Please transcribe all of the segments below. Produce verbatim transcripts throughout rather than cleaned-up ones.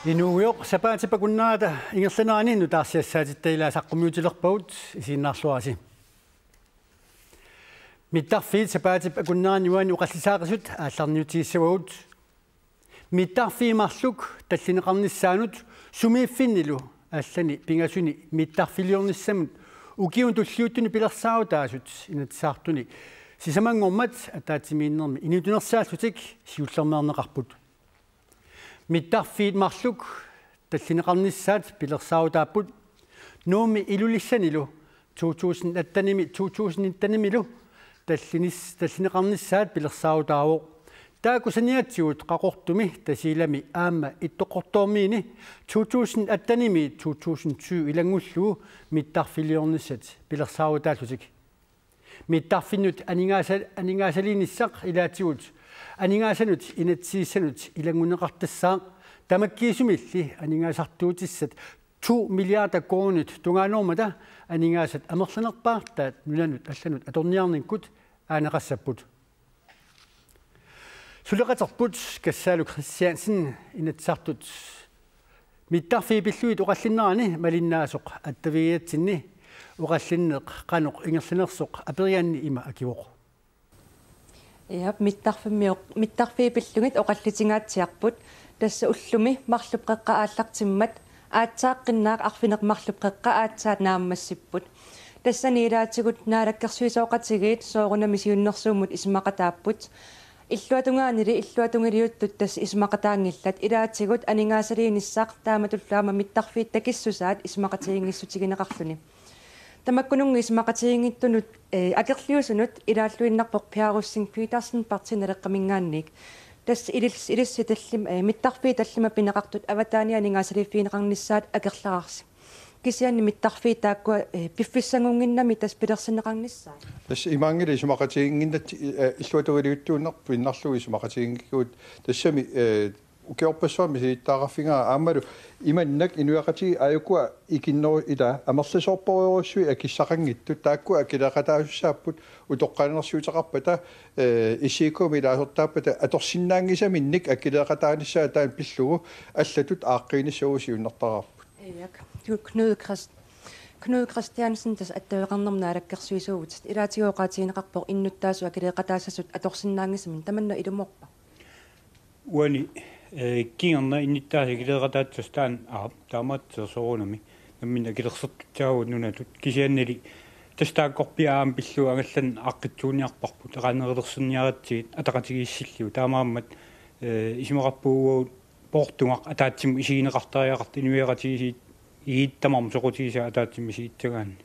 Inuugujoq, sapaatip akunnerata ingerlanerani nutaarsiassaatitta ilaat saqqummiutilerpagut, isiginnaarluarisi. Mittarfiit sapaatip akunnerani uani oqallisaaqisut aallarniutigissavagut. Mittarfiit marluk tallineqarnissaannut sumiiffinnilu allani pingasuni mittarfiliornissamut ukiuni tulliuttuni pilersaarutaasut Inatsisartuni sisamanngormat ataatsimiinnermi inuunersaallutik siullermeerneqarput. Mittarfiit marluk tallineqarnissaat pilersaarutaapput. Nuummi Ilulissanilu to tusind attenimi to tusind nittenimilu tallinis-, tallineqarnissaat pilersaarutaavoq. Taakku saniatigut Qaqortumi, Tasiilami aamma Ittoqqortoormiini to tusind attenimi to tusind tyve ilanngullugu mittarfiliornissat pilersaarutaallutik. Mittarfinnut aningaasa-, aningaasaliinissaq ilaatigut aningaasanut inatsisissanut ilanngunneqartassaaq, tamakkiisumilli aningaasartuutissat to milliarder koruunit tungaanoormata aningaasat amerlanerpaartaat nunanut allanut atorniarnikkut aaneqassapput. Suleqaterput Kassaalu Kristiansen Inatsisartut mittarfiit pillugit oqallinnerani malinnaasoq attavigigatsinni oqallinneq qanoq ingerlanersoq aperianni ima akivoq: Iap, mittarfimmiu-, mittarfiit pillugit oqallitingaatsiarput. Tassa ullumi marluk qeqqa aallartimmat aatsaaqqinnaaq arfineq-marluk qeqqa aatsaat naammassipput. Tassani ilaatigut naalakkersuisooqatigiit soorunami siunnersuummut isumaqataapput. Illuatungaanili illuatungiliuttut tassa isumaqataanngillat, ilaatigut aningaasaliinissaq taamatullu aamma mittarfiit takissusaat isumaqatigiinngissutigineqarluni. Tamakkununnga isumaqatigiinngitsunut, eh, akerliusunut ilaalluinnarpoq Pia Rosing Petersen Partii Naleqqaminngaanniit. Tassa ilis-, ilissi tallim-, eh, mittarfiit tallimat pineqartut avataaniit aningaasaliiffigineqarnissaat akerlararsi. Kisianni mittarfiit taakkua, eh, piffissangunnginnami tassa pilersinneqarnissaat. Tassa imaanngilaq isumaqatigiinnginnatsigit, eh, illuatungiliuttuunerput innarlugu isumaqatigiinngikkuit, tassami, eh, ukiorpassuarni misilittagaqarfigaara aammalu imannak inuiaqatigiit aajukua ikinneru-, ila amerlasoorpassuit akissaqanngitsut taakkua akileeqataasussaapput utoqqalinersiuteqarpata, eh, S I K-mi ilaasortaappata atorsinnaanngisaminnik akileeqataanissaa taanna pillugu allatut aaqqiinissagut siunertaraarput. Iak, Knud Christ-, Knud Christiansen, tassa attaveqarnermut naalakkersuisuuvutit. Ilaatigut oqaatigineqarpoq innuttaasut akileeqataassasut atorsinnaanngisamik, tamanna ilumoorpa? Uani, eh, kingorna innuttaasut akileeqataassasut taanna aap, taamaattoq soorunami namminneq akilersortussaavugut nunatut. Kisiannili tassa taakkorpiaq aamma pillugu angallanneq aaqqissuunniarparput, eqaannerulersorniaritsigit ataqatigiissillugu. Taamaammat, eh, isumaqarpugut poortugaq ataatsimut isigineqartariaqartoq inuiaqatigiit tamarmik soqutigisaat ataatsimut isigissagaanni.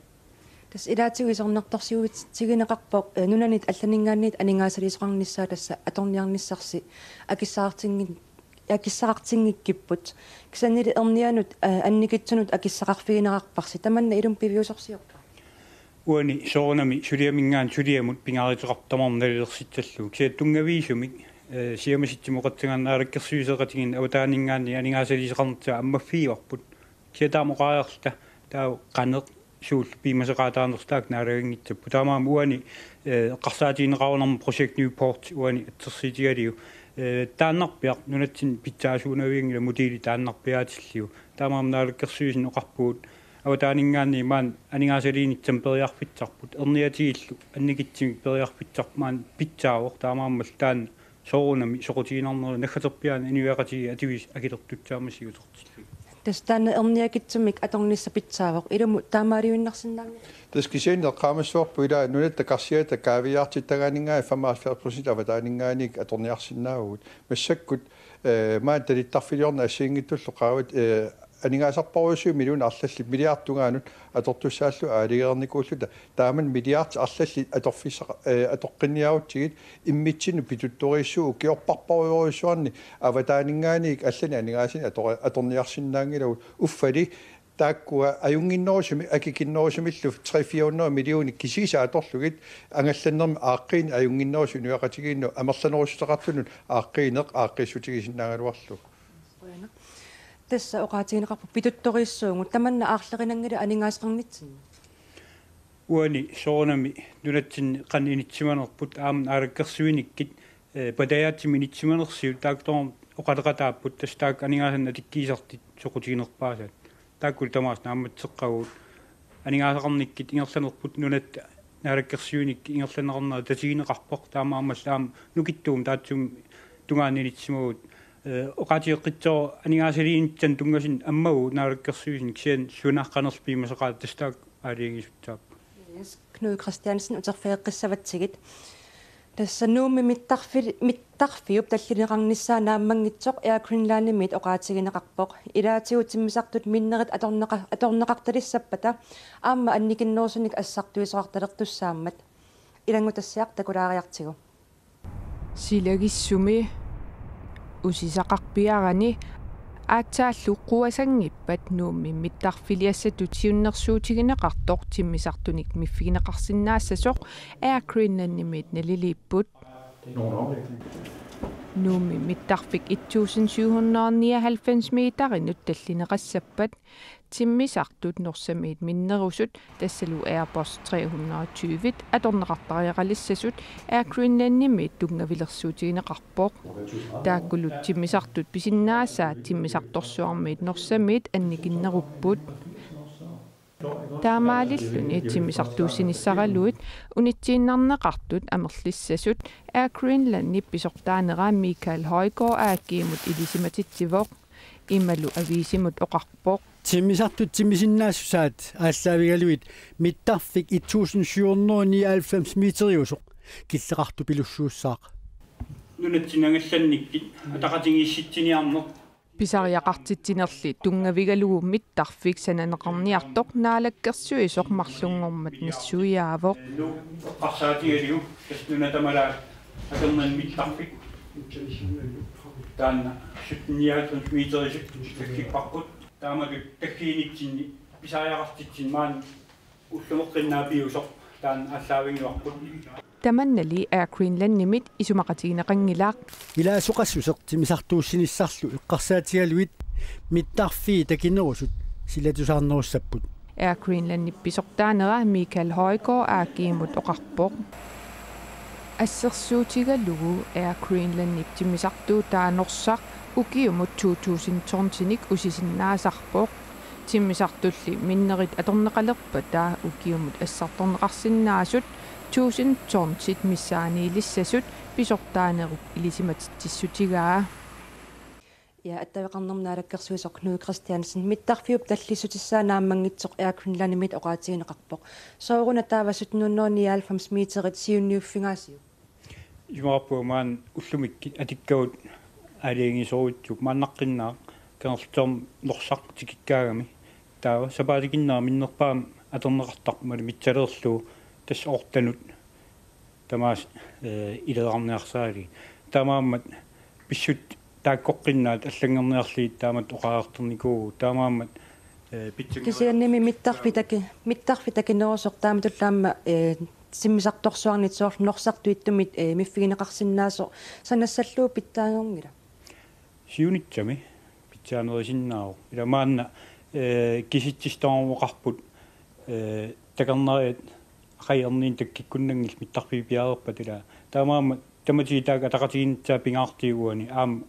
Tassa ilaatigut isornartorsiutigineqarpoq, eh, nunanit allaninngaanniit aningaasaliisoqarnissaa tassa atorniarnissarsi akissaqartinngin-, akissaqartinngikkipput. Kisiannili ernianut, eh, annikitsunut akissaqarfigineqarparsi. Tamanna ilumut piviusorsiorpa? Uani soorunami suliaminngaanniit suliamut pingaaruteqartoq tamarmi nalilersitallugu. Kisianni tunngaviusumik, eh, siammasitsimoqassagaanni naalakkersuisooqatigiinni avataaninngaanniit aningaasaliisoqarnissaa ammaffigivarput. Kisianni taama oqariarluta taava qanoq suullu piumasaqaataanersoq taakku naalaginngissapput. Taamaammat uani, eh, eqqarsaatigineqarunarmat Project Newport uani assersuutigaliuk, eh, taannarpiaq nunatsinni pitsaasuunavianngilaq, modeli taannarpiaatillugu. Taamaammat naalakkersuisuni oqarpugut avataaninngaanniit maani aningaasaliinissaq periarfissarput, erniatigiillu annikitsumik periarfissarput maani pitsaavoq, taamaammallu taanna soorunami soqutiginarneruvoq, naggaterpiaani inuiaqatigiit atuisut akilertussaammat siutertillugit. Tassa taanna erniakitsumik atornissaq pitsaavoq, ilumut taamaaliuinnarsinnaanngilaq? Tassa kisianni eqqaamassavarput ila nunatta karsiata kaaviiaartittagaaninngaanniit femoghalvfjerds procent avataaninngaanniit atorniarsinnaavugut. Massakkut, eh, maani talittarfiliorneq assigiinngitsullu qaavat, eh, aningaasarparujussuit millionit arlallit milliardit tungaanut atortussaallugit aalajangereernikuulluta. Taamani milliardit arlallit atorfissaqa-, eh, atoqqinniarutsigit immitsinnut pituttoriissuugut ukiorparparujorujussuarni avataaninngaanniit allanik aningaasanik ator-, atorniarsinnaanngilagut. Uffali taakkua ajunnginnerusumik, akikinnerusumillu tre fire hundrede millionit kisiisa atorlugit angallannermi aaqqiinik ajunnginnerusut inuiaqatigiinnut amerlanerussuteqartunut aaqqiineq aaqqiissutigisinnaagaluarlugu. Qujanaq. Tassa oqaatigineqarpoq pituttoriissuugut, tamanna aarlerinanngilaq aningaasaqarnitsinni? Uani soorunami nunatsinni qanoq inissimanerput aamma naalakkersuinikkut, eh, patajaatsumik inissimanersigut taakkutorm oqaloqataapput, tassa taakku aningaasanik atikkiisartut soqutiginerpaasat. Taakkulu tamaasa naammasseqqavugut. Aningaasaqarnikkut ingerlanerput nunatta naalakkersuinikkut ingerlanneqarnera tatigineqarpoq, taamaammallu aamma nukittuumik taassuma tungaanut inissimavugut. Eh, oqaatigeqqissaaq aningaasaliinitsinni tunngasut ammagut naalakkersuisuni kisianni sunaqqanerpiimasaqaat tassa taakku aalajangiisussaapput. Yes, Knud Kristiansen, uterfigeqqissavatsigit. Tassa Nuummi mittarfi-, mittarfiup tallineqarnissaa naammanngitsoq Air Greenlandimiit oqaatigineqarpoq. Ilaatigut timmisartut minnerit atorneqa-, atorneqartalissappata aamma annikinnerusunik assartuisoqartalertussaammat. Ilanngutassiaq takulaariartigu. Silagissumi usisaqarpiarani aatsaallu quasanngippat Nuummi mittarfiliassatut siunnersuutigineqartoq timmisartunik miffigineqarsinnaassasoq Air Greenlandimiit naliliipput. Nuummi mittarfik et tusind syv hundrede nioghalvfems meterinut tallineqassappat timmisartut Norsamiit minnerusut, tassalu Airbus tre hundrede og tyve atorneqartariaqalissasut, Air Greenlandimiit tunngavilersuutigineqarpoq. Taakkulu timmisartut pisinnaasaat timmisartorsuarmiit Norsamiit annikinnerupput. Taamaalilluni timmisartuussinissaraluit unitsiinnarneqartut amerlissasut Air Greenlandip pisortaanera Michael Højgaard A G-mut ilisimatitsivoq. Imalu aviisimut oqarpoq: Timmisartut timmisinnaassusaat aallaavigalugit mittarfik et tusind syv hundrede nioghalvfems meteriusoq killeqartupilussuussaaq. Nunatsinni angallannikkut ataqatigiissitsiniarneq. Pisariaqartitsinerli tunngavigalugu mittarfik sananeqarniartoq naalakkersuisoq marlunngormat nassuiaavoq. Eqqarsaatigalugu tassa nuna tamalaat akornanni mittarfik. Taanna sytten nioghalvfems meterisut takkipparput. Taamatut takkiinitsinni pisariaqartitsinni maani ullumeqqinnaat piusoq taanna aallaavigivarput. Tamannali Air Greenlandimit isumaqatigineqanngilaq. Ilaasoqassuseq timmisartuussinissarlu eqqarsaatigalugit mittarfiit takinerusut silatusaarnerussapput. Air Greenlandip pisortaanera Michael Højgaard A G-mut oqarpoq. Assersuutigalugu Air Greenlandip timmisartuutaa Norsaq ukiumut to tusind tonsinik usisinnaasarpoq. Timmisartulli minnerit atorneqalerpata ukiumut assartorneqarsinnaasut tusind tonsit missaaniilissasut pisortaanerup ilisimatitsissutigaa. Ja, attaveqarnermut naalakkersuisoq Knud Kristiansen, mittarfiup tallissutissaa naammanngitsoq Air Greenlandimiit oqaatigineqarpoq. Sooruna taava sytten hundrede nioghalvfems meterit siunniuffigaasiuk? Isumaqarpunga maani ullumikkut atikkagut aalajangiisorujuttut, maannaqqinnaaq Kangerlussuarmi Norsaq tikikkaangami. Taava sapaatikinnerani minnerpaamik atorneqartarpoq maani mitsaleerlugu, tassa ortanut tamaasa, eh, ilereerniarsaralugit. Taamaammat pissutsit taakkoqqinnaat allanngorniarlugit taamatut oqariartornikuuvugut. Taamaammat, eh, pitsanngeriarlugu. Kisiannimi mittarfik taki-, mittarfik takinerusoq taamatullu aamma, eh, timmisartorsuarnit soorlu Norsaq tuittumit, eh, miffigineqarsinnaasoq sanassallugu pitsaanngorngila? Siunissami pitsaanerusinnaavoq. Ila maanna, eh, kisitsisitut tamarmik oqarput, eh, takornariat aqagu erniinnaq takkukkunnanngillat mittarfiit piareerpata, ila. Taamaammat tamatigut taakku ataqatigiinnissaat pingaartigut uani aamma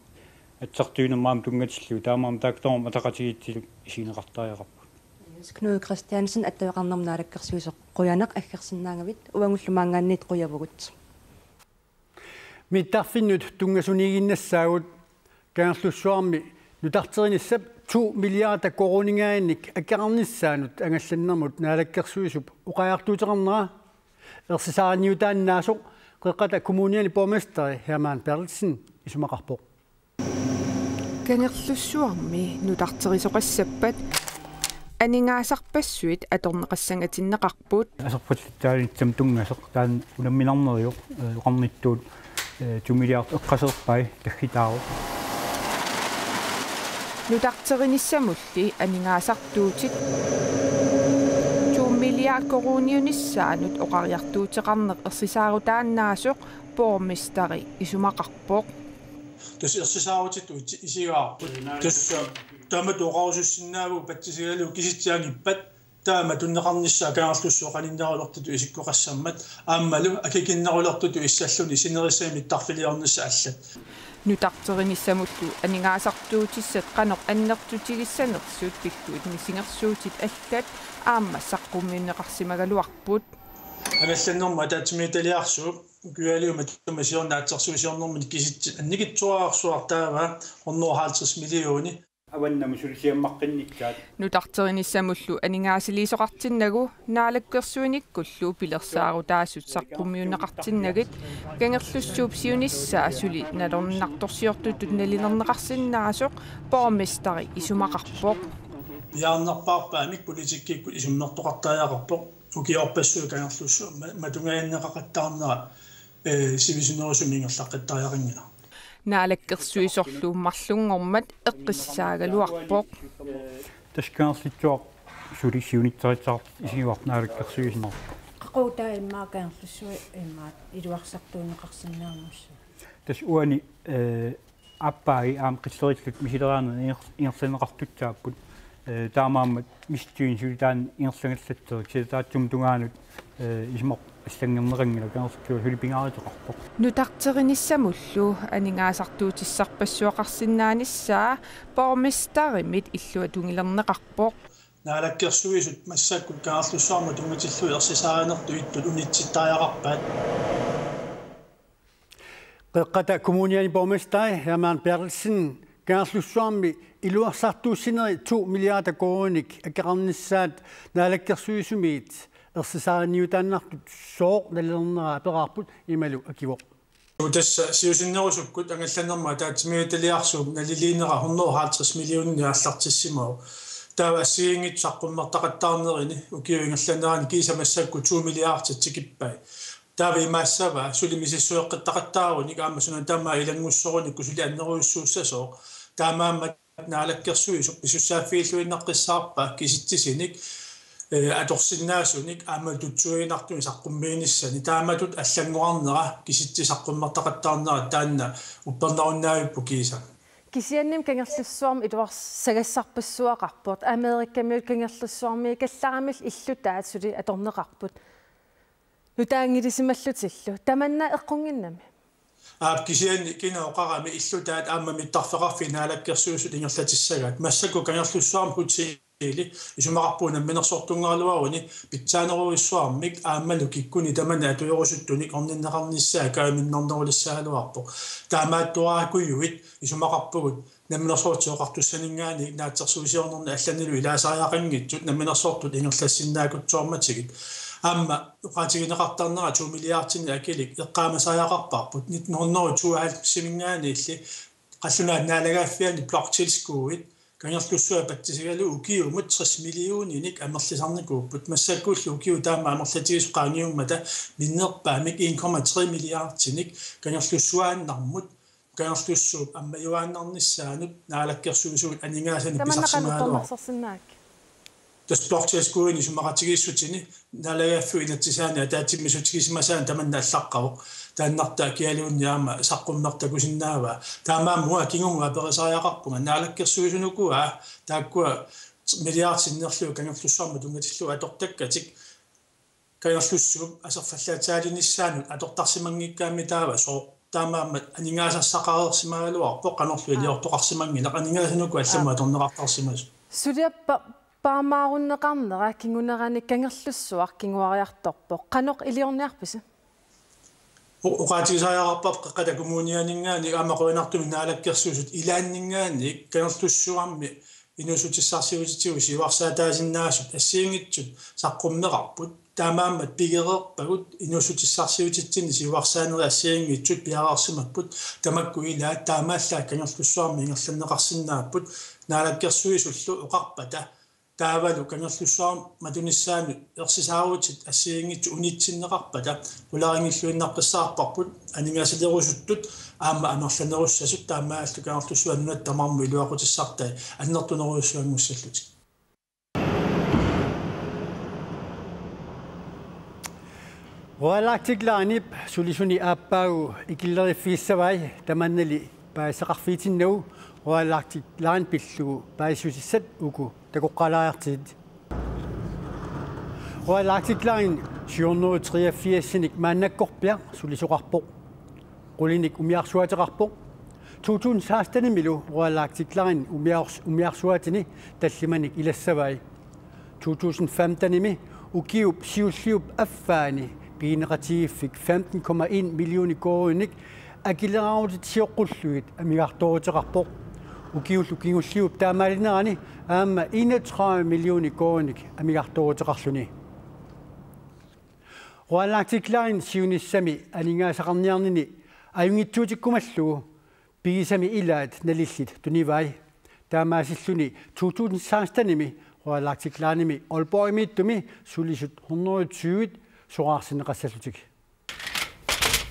assartuinermut aamma tunngatillugu, taamaammat taakku tamarmik ataqatigiissillugit isigineqartariaqarput. Knud Kristiansen, attaveqarnermut naalakkersuisoq, qujanaq aggersinnaagavit, uagullu maanngaanniit qujavugut. Mittarfinnut tunngasuniiginnassaagut. Kangerlussuarmi nutarterinissap to milliarder koruuningaannik akeqarnissaanut angallannermut naalakkersuisup oqariartuuteqarnera ersisaariniutaannaasoq Qeqqata Kommuniani borgmesteri Hermann Berthelsen isumaqarpoq. Kangerlussuarmi nutarterisoqassappat aningaasarpassuit atorneqassangatinneqarput. Aserfallataanissamut tunngasoq taanna unamminarneriuk, eh, oqarnittut, eh, to milliard eqqaseerpai taggitaavoq. Nutarterinissamulli aningaasartuutit to milliard koruuniunissaanut oqariartuuteqarneq ersisaarutaannaasoq borgmesteri isumaqarpoq. Tassa ersisaarutitut iti-, isigaarput. Tassa taamatut oqarusussinnaavugut patsisigalugu kisitsisit angippat taama tunneqarnissaa Kangerlussuaq qaninnerulertutut isikkoqassammat aammalu akikinnerulertutut issalluni sinerissami mittarfiliornissaq allat. Nutarterinissamullu aningaasartuutissat qanoq annertutigissanersut pillugu misigersuutit allat aamma saqqummiunneqarsimagaluarput. Angallannermut ataatsimiititaliarsuup ukiualiummat matuma siorna atsersuisiornermini kisitsit annikitsuararsuartaavaa hundrede og halvtreds millioner. Avannamut sulisiammaqqinnikkaat. Nutarterinissamullu aningaasaliisoqartinnagu naalakkersuinikkullu pilersaarutaasut saqqummiunneqartinnagit Kangerlussuup siunissaa suli nalorninartorsiortutut nalilerneqarsinnaasoq borgmesteri isumaqarpoq. Piaarnerpaarpaamik politikkikkut isummertoqartariaqarpoq ukiorpassuit Kangerlussuaq ma-, matunngaanneqaqattaarnera, eh, sivisunerusumik ingerlaqqittariaqanngilaq. Naalakkersuisorlu marlunngormat eqqissaagaluarpoq. Tassa Kangerlussuaq suli siunissarsiortut isigivarput naalakkersuisunut. Qaqugu taava immaqa Kangerlussuaq immaqa iluarsartuunneqarsinnaanngussaaq. Tassa uani, eh, aappaagu aamma qillerillutik misileraaneri inger-, ingerlanneqartussaapput. Eh, taamaammat misissuineq suli taanna ingerlagallatseq, kisianni taassuma tungaanut, eh, isummat allanngerneqanngilaq, Kangerlussuaq suli pingaaruteqarpoq. Nutarterinissamullu aningaasartuutissarpassuaqarsinnaanissaa borgmesterimit illuatungiliorneqarpoq. Naalakkersuisut massakkut Kangerlussuarmut tunngatillugu ersisaarinertut ittut unitsittariaqarpaat. Qeqqata Kommuniani borgmesteri Hermann Berthelsen Kangerlussuarmi iluarsartuussinerit to milliarder koruuninik akeqarnissaat naalakkersuisumiit ersisaariniutaannartut sooq nalilernera aperaarput, imalu akivoq. Tassa siusinnerusukkut angallannermut ataatsimiititaliarsuup naliliinera hundrede og halvtreds millioner aallartissimavoq. Taava assigiinngitsut saqqummertaqattaarnerini ukiup ingerlanerani kiisa massakkut to milliardit tikippai. Taava imaassavaa suli misissueqqittaqattaarunik aamma suna tamaat ilanngussorunikku suli annerujussuussasooq. Taamaammat naalakkersuisoq pisussaaffigilluinnaqqissaarpaa kisitsisinik, eh, atorsinnaasunik aamma tutsuiginartunik saqqummiinissani. Taamatut allanngorarnera kisitsit saqqummertaqattaarnerat taanna uppernarunnaavipput kiisa. Kisianni Kangerlussuarmi iluarsagassarpassuaqarpoq. Amerikamiut Kangerlussuarmiikkallaramik illutaat suli atorneqarput. Nutaanngilisimallutillu. Tamanna eqqunnginnami? Aap, kisianni kina oqarami illutaat aamma mittarfeqarfiit naalakkersuisut ingerlatissagaat. Massakkut Kangerlussuarmi hoteli isumaqarpunga namminersortunngaraluaruni pitsaanerujussuarmik aammalu kikkuni tamanit atorujussuartunik orninneqarnissaa kajuminnernerulissagaluarpoq. Taamaattuaraakujuit isumaqarpugut Namminersorlutik Oqartussaninngaanniit naatsorsuusiornerni allanilu ilaasariaqanngitsut namminersortut ingerlassinnaakutsoormatigit. Aamma oqaatigineqartarnera to milliardinik akilik eqqaamasariaqarparput nitten hundrede og tooghalvfemsiminngaanniilli qallunaat naalagaaffianni bloktilskuddit Kangerlussuaq patsisigalugu ukiumut tres millioninik amerlisarnikuupput. Massakkullu ukiut taama amerlatigisut qaangiummata minnerpaamik en komma tre milliardinik Kangerlussuaannarmut Kangerlussuup ammajuaannarnissaanut naalakkersuisut aningaasanik pisarsimagaluarput. Tamanna qanoq uppernarsarsinnaaviuk? Tassa bloktilskuddinik isumaqatigiissutini naalagaaffiup inatsisaani ataatsimiissutigisimasaani tamanna allaqqavoq. Taannartaa kialuunniit aamma saqqummertaq takusinnaavaa. Taamaammat uanga kingumut aperisariaqarpunga naalakkersuisunukua taakkua milliardit sinnerlugit Kangerlussuarmut tunngatillugu atortakkatik Kangerlussuup aserfallatsaalinissaanut atortarsimanngikkaammi taava sooq? Taamaammat aningaasassaqareersimagaluarpoq, qanorlu iliortoqarsimanngilaq, aningaasanukua allamut atorneqartarsimasut. Suliappa paamaarunneqarnera kingunerani Kangerlussuaq kinguariartorpoq. Qanoq iliorniarpisi? O-, oqaatigisariaqarparput Qeqqata Kommunianinngaanniit aamma qujanartumik naalakkersuisut ilaanninngaanniit Kangerlussuarmi inuussutissarsiutitigut siuarsaataasinnaasut assigiinngitsut saqqummeqarput. Taamaammat pigereerpagut inuussutissarsiutitsinni siuarsaanerit assigiinngitsut piareersimapput. Tamakku ilaat taamaallaat Kangerlussuarmi ingerlanneqarsinnaapput naalakkersuisullu oqarpata. Taavalu Kangerlussuarmut matunissaanut ersisaarutit assigiinngitsut unitsinneqarpata qularinngilluinnaqqissaarparput aningaasaliisorusuttut aamma amerlanerussasut taamaallu Kangerlussuaq nunatta tamarmut iluaqutissartai annertunerujussuanngussallutik. Royal Arctic Linep sulisuni aappaagu ikileriffigissavai, tamannali paasisaqarfigitinnagu Royal Arctic Line pillugu paasissutissat uku takoqqaalaariartigit. Royal Arctic Line syv hundrede treogfirsinik maannakkorpiaq sulisoqarpoq. Qulinik umiarsuaateqarpoq. To tusind seksten-imilu Royal Arctic Line umiars-, umiarsuatini tallimanik ilassavai. To tusind femten-imi ukiup siulliup affaani piginneqatigiiffik femten komma en millioner koruuninik akileraarutitsioqqullugit amigartooruteqarpoq. Ukiullu kingulliup taamaalinerani aamma enogtredive millioner koruuninik amigartooruteqarluni. Royal Arctic Line siunissami aningaasaqarniarnini ajunngitsuutikkumallugu pigisami ilaat nalillit tunivai. Taamaasilluni to tusind seksten-imi Royal Arctic Line-imi Aalborgimiittumi sulisut hundrede tyve soraarsinneqassallutik.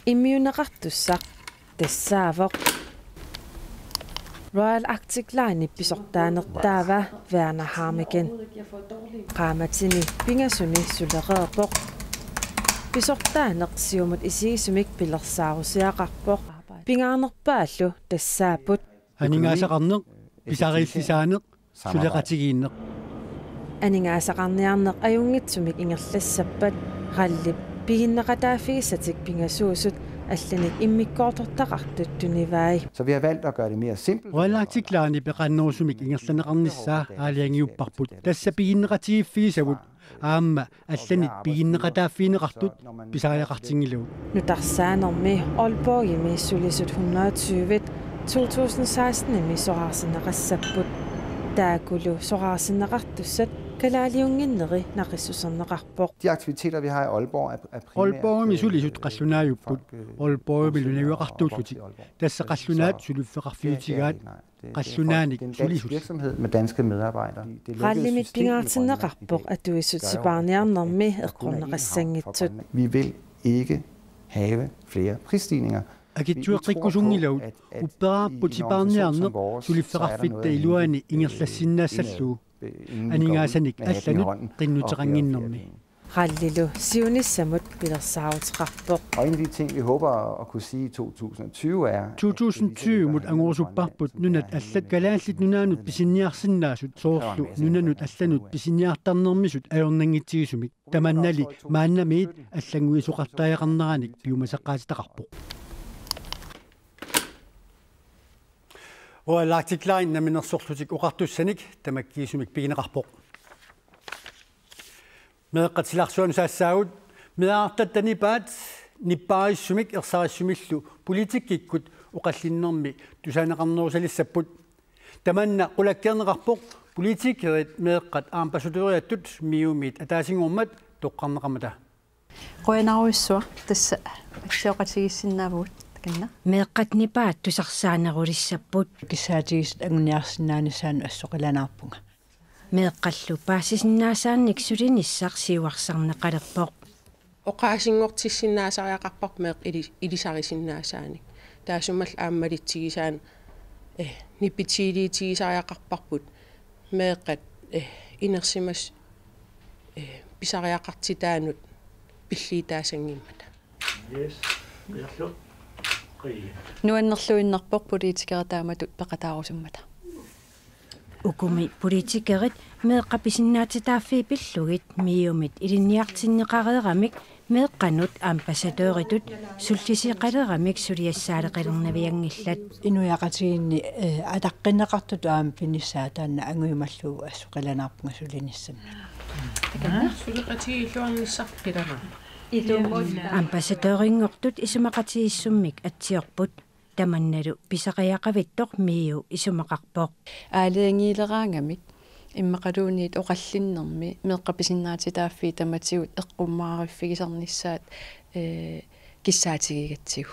Immiunneqartussaq tassaavoq Royal Arctic Line-ip pisortaanertaava Verner Hammeken. Qaammatini pingasuni sulereerpoq. Pisortaaneq siumut isigisumik pilersaarusiaqarpoq. Pingaarnerpaallu tassaapput: aningaasaqarneq, pisariillisaaneq, suleqatigiinneq. Aningaasaqarniarneq ajunngitsumik ingerlassappat RAL-ip piginneqataaffigisatik pingasuusut allanik immikkoortortaqartut tunivai. Så vi har valgt at gøre det mere simpelt. Royal Arctic Line-ip peqannerusumik ingerlanneqarnissaa aalajangiupparput. Tassa piginneqatigiiffigisavut aamma allanit piginneqataaffigineqartut pisariaqartinngilavut. Nutarsaanermi Aalborgimi sulisut hundrede tyve to tusind seksten-imi soraarsinneqassapput. Taakkulu soraarsinneqartussat kalaaliunnginneri naqissuserneqarpoq. De aktiviteter, vi har i Aalborg, er, er primært, Aalborgimi øh, sulisut qallunaajupput. Folk, øh, Aalborgimilu bosiddende og opholdt i Aalborg. Tassa qallunaat suliffeqarfiutigaat. Qallunaanik sulisut. Virksomhed med danske medarbejdere. Det er lykkedes RAL-imit systemet i Grønland i dag. Pingaartinneqarpoq atuisut sipaarniarnermi eqqorneqassanngitsut. Vi vil ikke have flere prisstigninger. Akitsueqqikkusunngilavut, upperaarput sipaarniarneq suliffeqarfitta iluani ingerlassinnaassallugu. Aningaasanik allanut qinnuteqannginnermi. RAL-ilu siunissamut pilersaaruteqarpoq. Og en af de ting, vi håber at kunne sige i to tusind og tyve, er, at to tusind tyve-mut angorusupparput nunat allat Kalaallit Nunaannut pisiniarsinnaasut, soorlu nunanut allanut pisiniartarnermisut ajornanngitsigisumik. Tamannali maannamiit allannguisoqartariaqarneranik piumasaqqaatitaqarpoq. Royal Arctic Line Namminersorlutik Oqartussanik tamakkiisumik pigineqarpoq. Meeqqat silarsuanut saassaagut. Meerartatta nipaat nippaarissumik ersarissumillu politikkikkut oqallinnermi tusaaneqarnerussalissapput. Tamanna qulakkeerneqarpoq politikerit meeqqat ambassadøriattut MIO-miit ataasinngormat toqqarneqarmata. Qujanarujussuaq, tassa assioqatigiissinnaavugut takanna. Meeqqat nipaat tusarsaanerulissapput. Kissaatigisassat anguniarsinnaanissaannut assoqilanaarpunga. Meeqqallu paasisinnaasaannik sulinissaq siuarsarneqalerpoq. Oqaasinngortissinnaasariaqarparput meeqqat ili-, ilisarisinnaasaannik. Taassumalu aamma malitsigisaanik, eh, nipitiiliitigisariaqarparput meeqqat, eh, inersimasut, eh, pisariaqartitaannut pilliitaassanngimmata. Yes. Nuannerluinnarpoq politikerit taamatut peqataarusummata. Ukumi politikerit meeqqat pisinnaatitaaffii pillugit MIO-mit ilinniartinneqareeramik meeqqanut ambassadøritut sulliseqaleramik suliassaaleqalernavianngillat. Inuiaqatigiinni, eh, ataqqinneqartutut aamma pinissaa taanna angujumallugu assoqilanaarpunga sulinissamut. Suleqatigiilluarnissaq qilanaarpoq. Ambassadørinngortut isumaqatigiissummik atsiorput. Tamannalu pisariaqavittoq MIO isumaqarpoq. Aalajangiileraangamik immaqaluunniit oqallinnermi meeqqat pisinnaatitaaffii tamatigut eqqummaariffigisarnissaat, eh, kissaatigigatsigu.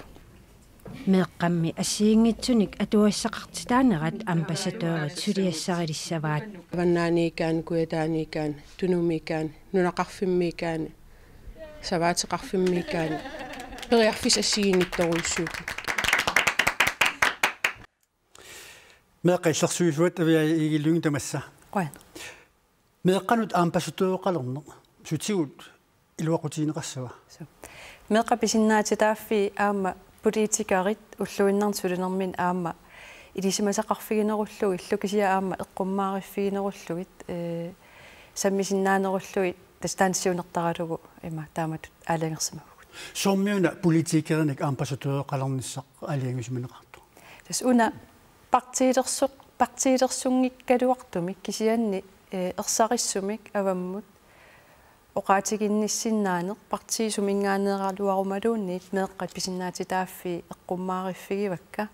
Meeqqammi assigiinngitsunik atugassaqartitaanerat ambassadørit suliassarilissavaat. Avannaaniikkaanni, Kujataaniikkaanni, Tunumiikkaanni, nunaqarfimmiikkaanni, savaateqarfimmiikkaanni, periarfissat assigiinngitsorujussuupput. Meeqqat illersuisuat Aviaja Egede Lynge tamassa. Qujan. Meeqqanut ambassadøreqalerneq sutigut iluaqutigineqassava? Suu. Meeqqat pisinnaatitaaffii aamma politikerit ulluinnarni sulinerminni aamma ilisimasaqarfiginerullugillu kisianni aamma eqqummaariffiginerullugit, eh, sammisinnaanerullugit tassa taanna siunertaralugu ima taamatut aalajangersimavugut. Soormiuna politikerinik ambassadøreqalernissaq aalajangisimaneqartoq? Tassa una partiilersoq-, partiilersunngikkaluartumik kisianni, eh, ersarissumik avammut oqaatiginnissinnaaneq partiit suminngaanneeraluarumaluunniit meeqqat pisinnaatitaaffii eqqummaariffigivakkit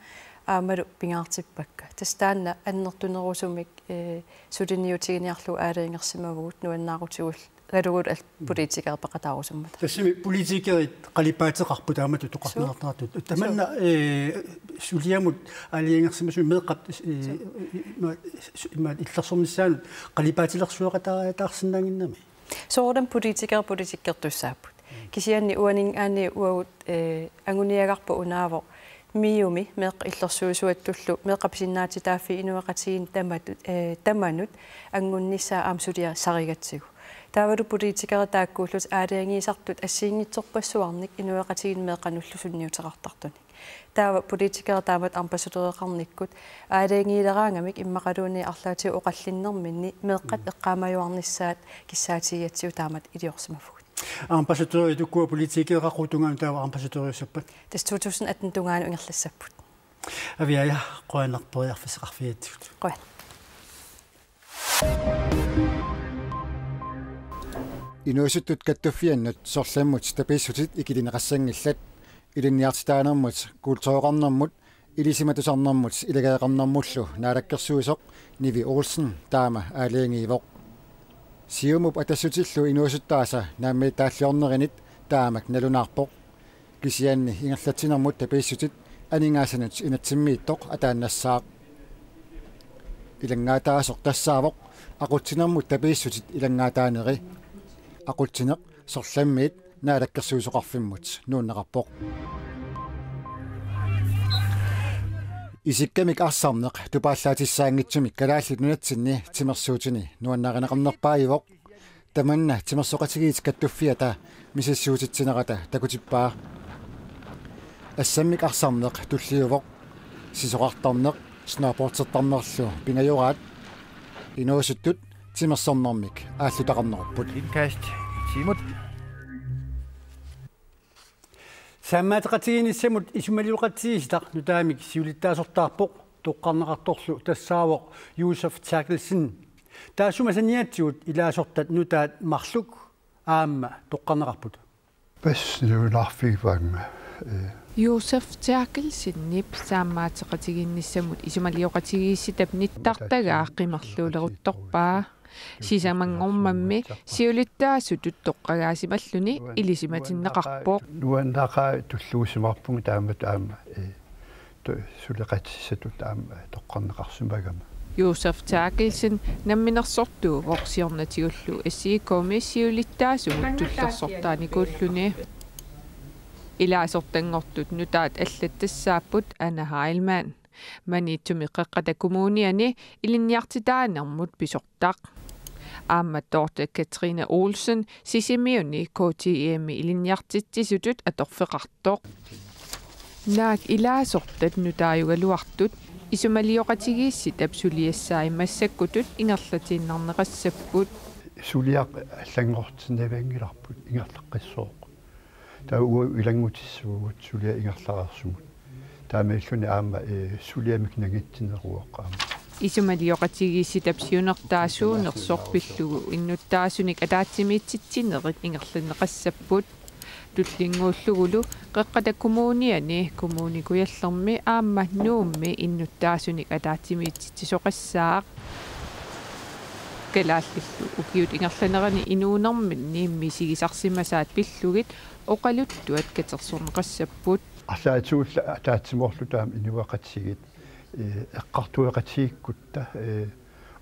aammalu pingaartippakka. Tassa taanna annertunerusumik, eh, suliniutigineqarlugu aalajangersimavugut nuannaarutigalugu al-, politikerit peqataarusummata. Tassami politikerit qalipaateqarput taamatut toqqarneqartartut. Suu. Tamanna, suu, eh, suliamut aalajangersimasumik meeqqat, eh, suu, ima, ima illersornissaanut qalipaatilersueqataarsinnaannginnami. Soorunami politikerit politikkertussaapput. Kisianni uaninngaanniit uagut, eh, anguniagarput unaavoq MIO-mi meeqqat illersuisuattullu meeqqat pisinnaatitaaffii inuiaqatigiinni tamat-, eh, tamanut angunnissaa aamma suliassarigatsigu. Taavalu politikerit taakkuullutik aalajangiisartut assigiinngitsorpassuarnik inuiaqatigiinni meeqqanullu sunniuteqartartunik. Taava politikerit taamatut ambassadøreqarnikkut aalajangiileraangamik immaqaluunniit arlaatigut oqallinnerminni meeqqat, mm, eqqaamajuarnissaat kissaatigigatsigu taamatut iliorsimavugut. Ambassadørit ukua politikereqarput tungaanut taava ambassadøriussappat? Tassa to tusind atten tungaanut ingerlassapput. Aviaja, qujanaq periarfissaqarfigigatsigut. Qujan. Inuusuttut kattuffiannut sorlermut tapiissutit ikilineqassanngillat. Ilinniartitaanermut, kultureqarnermut, ilisimatusarnermut, ilagaqarnermullu naalakkersuisoq Nivi Olsen taama aalajangiivoq. Siumup Atassutillu inuusuttaasa naammagittaalliornerinit taamak nalunaarpoq. Kisianni ingerlatsinermut tapiissutit aningaasanut inatsimmiittoq ataannassaaq. Ilanngaataasoq tassaavoq aqutsinermut tapiissutit ilanngaataaneri. Aqutsineq sorlermiit naalakkersuisoqarfimmut nuunneqarpoq. Isikkamik arsarneq tupaallaatissaanngitsumik Kalaallit Nunatsinni timersuutini nuannarineqarnerpaajuvoq. Tamanna Timersoqatigiit Kattuffiata misissuititsinerata takutippaa. Assammik arsarneq tulliuvoq. Sisorartarneq, snowboardertarnerlu pingajoraat inuusuttut timersornermik aallutaqarnerupput. Indkast Simut. Saammaateqatigiinnissamut isumalioqatigiissitaq nutaamik siulittaasortaarpoq, toqqarneqartorlu tassaavoq Josef Terkelsen. Taassuma saniatigut ilaasortat nutaat marluk aamma toqqarneqarput. Pas nuunaarfigivaanga, eh. Josef Terkelsenip saammaateqatigiinnissamut isumalioqatigiissitap nittartagaa qimerluuleruttorpaa. Sisamanngormammi siulittaasutut toqqagaasimalluni ilisimatinneqarpoq. Nuannaaqaaq, tulluusimaarpunga taamatut aamma, eh, tu-, suleqatissatut aamma toqqarneqarsimagama. Josef Terkelsen namminersortuuvoq siornatigullu S I K-mi siulittaasumut tullersortaanikuulluni. Ilaasortanngortut nutaat allat tassaapput Anna Heilmann, Maniitsumi Qeqqata Kommuniani ilinniartitaanermut pisortaq. Aamma Dorthe Katrine Olsen Sisimiuni K T M-i ilinniartitsisutut atorfeqartoq. Naak ilaasortat nutaajugaluartut isumalioqatigiissitap suliassaai massakkutut ingerlatiinnarneqassapput. Suliaq allanngortinnavianngilarput ingerlaqqissooq. Taava uagut ilanngutissavagut suliaq ingerlareersumut. Taamaalilluni aamma, eh, suliamik nangitsineruvoq aamma. Isumalioqatigiissitap siunertaasuunersoq pillugu innuttaasunik ataatsimiititsinerit ingerlanneqassapput. Tullinnguullugulu Qeqqata Kommuniani, Kommune Kujallermi aamma Nuummi innuttaasunik ataatsimiititsisoqassaaq. Kalaallillu ukiut ingerlanerini inuunerminni misigisarsimasaat pillugit oqaluttuat katersorneqassapput. Arlaatigut ataatsimoorluta aamma inuiaqatigiit, eh, eqqartueqatigiikkutta, eh,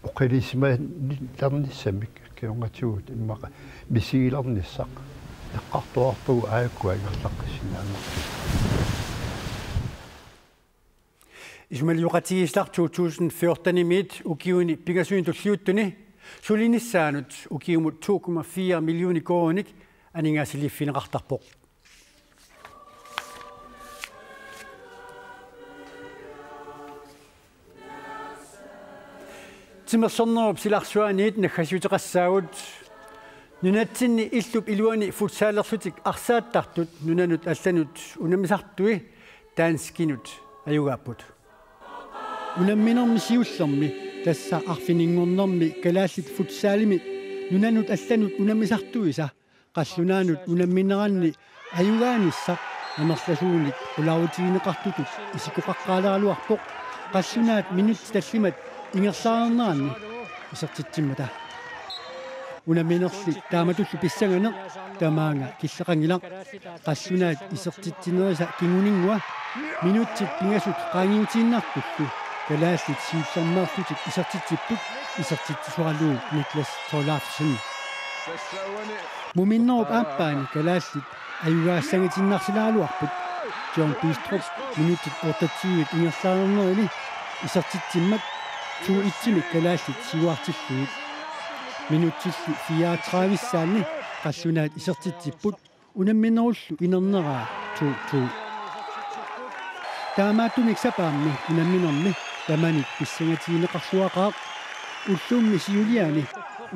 oqaluusimalernissamik kingornatigut immaqa misigilernissaq eqqartuarpagut aajuku ingerlaqqissinnaanngortut. Isumalioqatigiissitaq to tusind fjorten-imiit ukiuni pingasuni tulliuttuni sulinissaanut ukiumut to komma fire millioner koruuninik aningaasaliiffigineqartarpoq. Timersornerup silarsuaniit naggasiuteqassaagut. Nunatsinni illup iluani futsalerlutik arsaattartut nunanut allanut unammisartui danskinut ajugaapput. Unamminermi siullermi, tassa arfininngornermi kalaallit futsalimi nunanut allanut unammisartuisa qallunaanut unammineranni ajugaanissaq amerlasuunik qularuutigineqartutut isikkoqaqqaalaaraluarpoq qallunaat minutsit tallimat ingerlareerneranni isertitsimmata. Unamminerli taamatullu pissanganeq tamaanga killeqanngilaq. Qallunaat isertitsinerisa kinguninngua minutsit pingasut qaangiutiinnartullu kalaallit siullermeerlutik isertitsipput, isertitsisoralugu Niklas Thorleifsen. Muminnerup aappaani kalaallit ajugaassanngitiinnarsilaaraluarput. John Bistrup minutsit otteogtyve ingerlareernerini isertitsimmat to et-imik kalaallit siuartillugit. Minutsillu fireogtredivissaanni qallunaat isertitsipput, unamminerullu inerneraa to to. Taamaattumik sapaammi unamminermi tamanit pissangatigineqarluaqaaq. Ullummi siuliani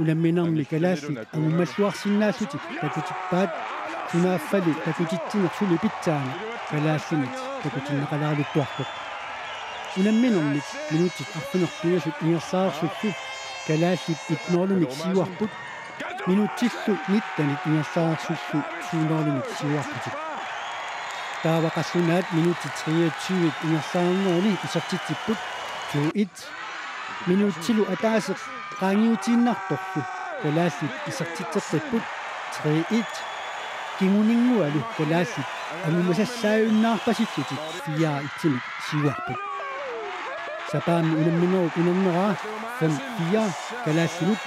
unamminermi kalaallit angummalluarsinnaallutik takutippaat, sunaaffali takutitsineq suli pitsaaneq kalaallinit takutinneqalaaleruttuarpoq. Unamminermit minutsit arfineq-pingasut ingerlareersullu kalaallit et-nulimik siuarput, minutsillu nittenit ingerlareersullu to-nulimik siuarputit. Taava qallunaat minutsit treogtyve ingerlareernerini isertitsipput to et. Minutsilu ataaseq qaangiutiinnartorlu kalaallit isertitseqqipput tre et. Kinguningualu kalaallit angumasassaajunnaarpasillutik fire et-imik siuarput. Sapaammi unamminerup inerneraa fem fire kalaallinut,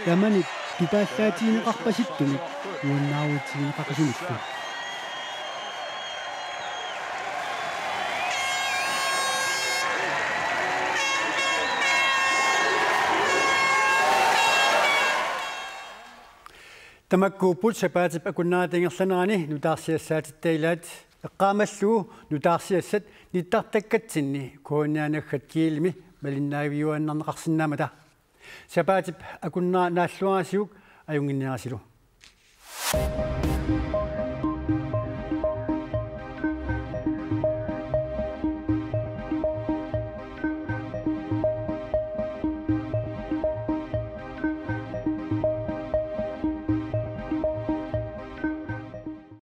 tamanit tupaallaatigineqarpasittumik nuannaarutigineqaqisumillu. Tamakkuupput sapaatip akunnerata ingerlanerani nutaarsiassaatitta ilaat, eqqaamallugu nutaarsiassat nittartakkatsinni K N R naggat Kielimi malinnaaviuaannarneqarsinnaammata. Sapaatip akunnera naalluarisiuk ajunnginnerisilu.